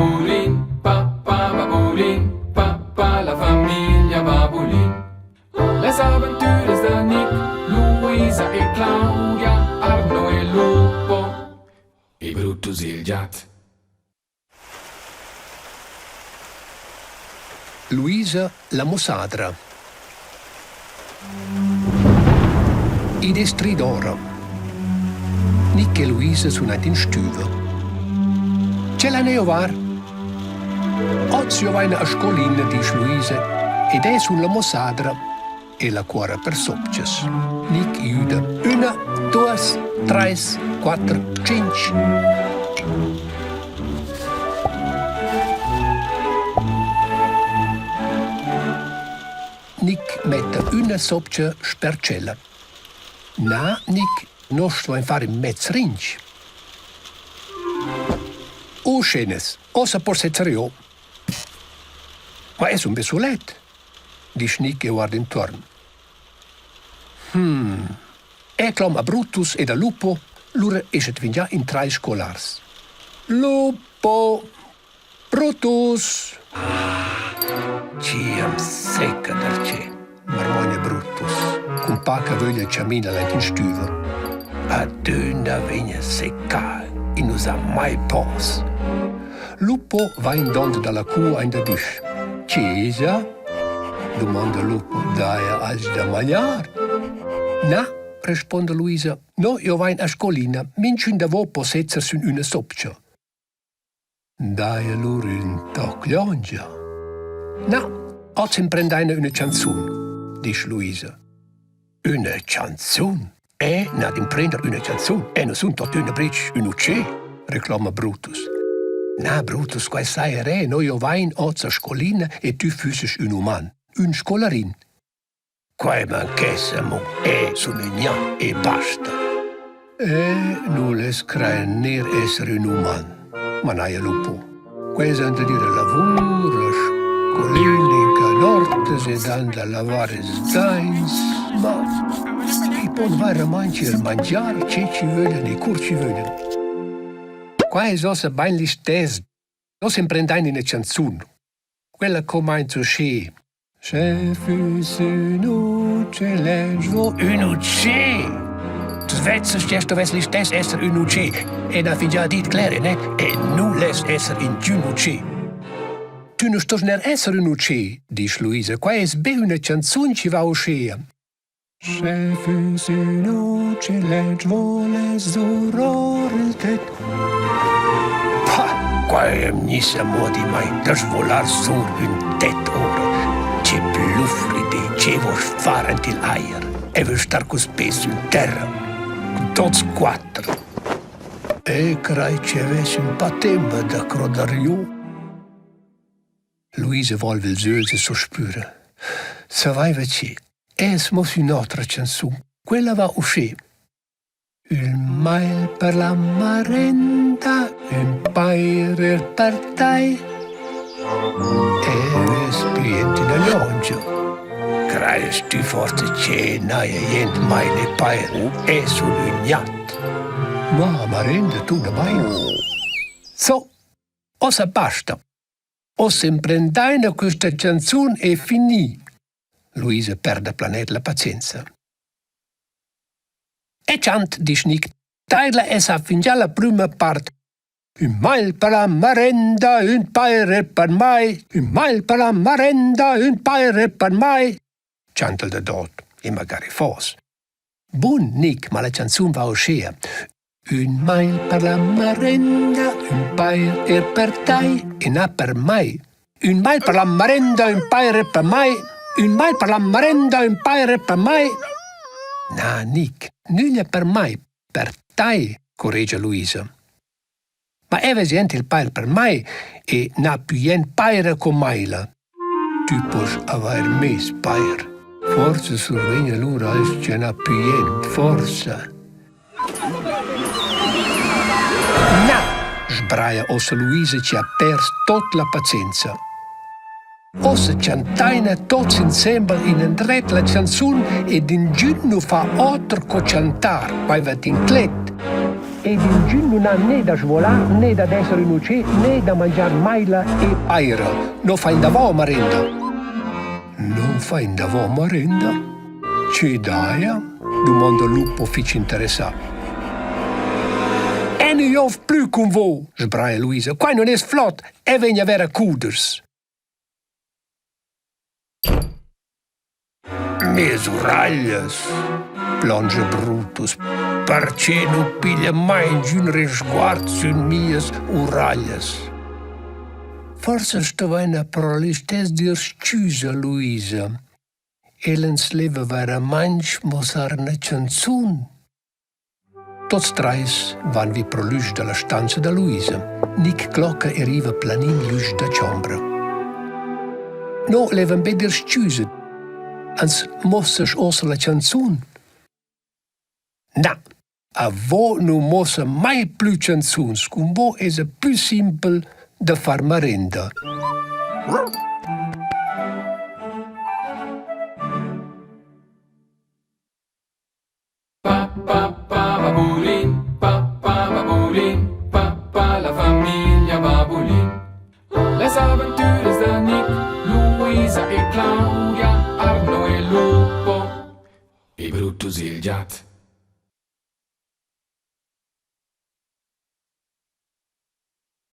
Babulin, papà babulin, papà la famiglia Babulin. Las aventuras da Nick, Luisa e Claudia, Arno e Lupo e Brutus il giat. Luisa la mussadra. Id es trid'ora. Nic e Luisa sun aint in stüva. Che l'han eu var? Hoz jo vaina a scolina, disch Luisa, ed eu sun la mussadra. Ella cuorra per sopchas. Nic güda. Üna, duos, trais, quatter, tschinch. Nic metta üna sopcha sper tschella. Na, Nic, no stuain far ün mez rinch. Uschenas, ossa po sezzer jo. Ma es ün be sulet, disch Nic e guarda intuorn. Hmm. E cloma Brutus ed a Lupo, lura eschet fingià in trais scolars. Lupo! Brutus! Chi am secca darcheu, marmogna Brutus, cun paca vöglia chamina l'aint in stüva. Adüna vegna seccà e nu sa mai pos. Lupo vain dond dalla cua aint ad üsch. Che esa? dumonda Lupo. Daja alch da magliar? Na, responda Luisa, no, eu vain a scolina. Minchün davo po sezzer sün üna sopcha. Daja lur ün toc liongia? Na, hoz imprendaina üna chanzun, disch Luisa. Üna chanzun? E n'ha d'imprender üna chanzun. E nu sun tuottüna brich ün utschè, reclama Brutus. Na, Brutus, quai saja re, noi jo vain hoz a scolina e tü füssest ün uman, ün scolarin. Quai manchess amo, e sun ün gnà e basta. E nu less crair neir esser ün uman, manaja Lupo. Quai san da dir a lavur, a scolina in canortas ed han da lavar ils daints, ma i pon vairamaing eir mangiar che chi vöglian e cur chi vöglian. Quai es uossa bain listess. Nus imprendain üna chanzun. Quella cumainza uschè. Sche füss ün utschè vo ün utschè! Tu vezzas che stovess listess esser ün utschè e n'ha fingià dit cler, ne? E nu less esser inchün utschè. Tü nu stost neir esser ün utschè, disch Luisa, quai es be üna chanzun chi va uschea. Sche füss ün utschè voless suror il tet. Pa, quai am gniss amo adimmaint da svolar sur ün tet ora. Che pluffridi, che vosch far ant il ajer e vögl star culs pes sün terra, cun tots quatter. E crai che vess ün pa temma da crodar giù. Luisa volva ils ögls e sospüra. Savaiva che es mo ün'otra chanzun. Quella va uschè. Ün mail per la marenda, ün pair per tai. E es plient üna longia. Crajast tü forsa che n'haja jent mail e pair e sun ün gnat? Ma marenda tuna bain. So, Ossa basta. Ossa emprendaina questa chanzun e finì. Luisa perda planet la pazienza. E chant, disch Nick, taidla es ha fingià la prüma part. Ün mal per la marenda, ün paire per mai, ün mal per la marenda, ün paire per mai, chanta'l da dot, e magari fos. Bun, Nick, ma la chanzun va uschea. Ün mail per la marenda, ün pair er per tai e na per mai. Ün mail per la marenda, ün pair er per mai. Ün mail per la marenda, ün pair er per mai. Na, Nic, nüglia per mai, per tai, corregia Luisa. Ma eu vez jent il pair per mai e na pü jent paira co maila. Tü poss avair meis pair. Forsa survegna lura alch cha n'ha pü jent, forsa. Na, sbraja uossa Luisa chi ha pers tuot la pazienza. Uossa chantaina tuots insembel inandret la chanzun ed ingün nu fa oter co chantar, vaivat inclet. Ed ingün nun ha ne da svolar, ne dad esser ün utschè, ne da mangiar maila e paira. No fain davo marenda. No fain davo marenda? Che daja? dumonda Lupo fich interessà. E nu giov plü cun vo, sbraja Luisa. Quai nun es flot, eu vegn a vera cuders. Mias uraglias, plongia Brutus, perche nu piglia mai ingün resguard sün mias uraglias? Forsa stovaina però listess dir s-chüsa, Luisa. El ans leva vairamaing muossar üna chanzun. Tuots trais van vi pro l'üsch da la stanza da Luisa. Nic clocca e riva planin l'üsch da chombra. No levan be dir s-chüsa. Ans muossasch uossa la chanzun? Na, a vo nu muossa mai plü chanzuns, cun vo esa plü simpel da far marenda. Pa pa pa babulin, pa pa babulin, pa pa la famiglia Babulin. Les aventures da Nick, Luisa e Claudia, Arno e Lupo e Brutus il giat.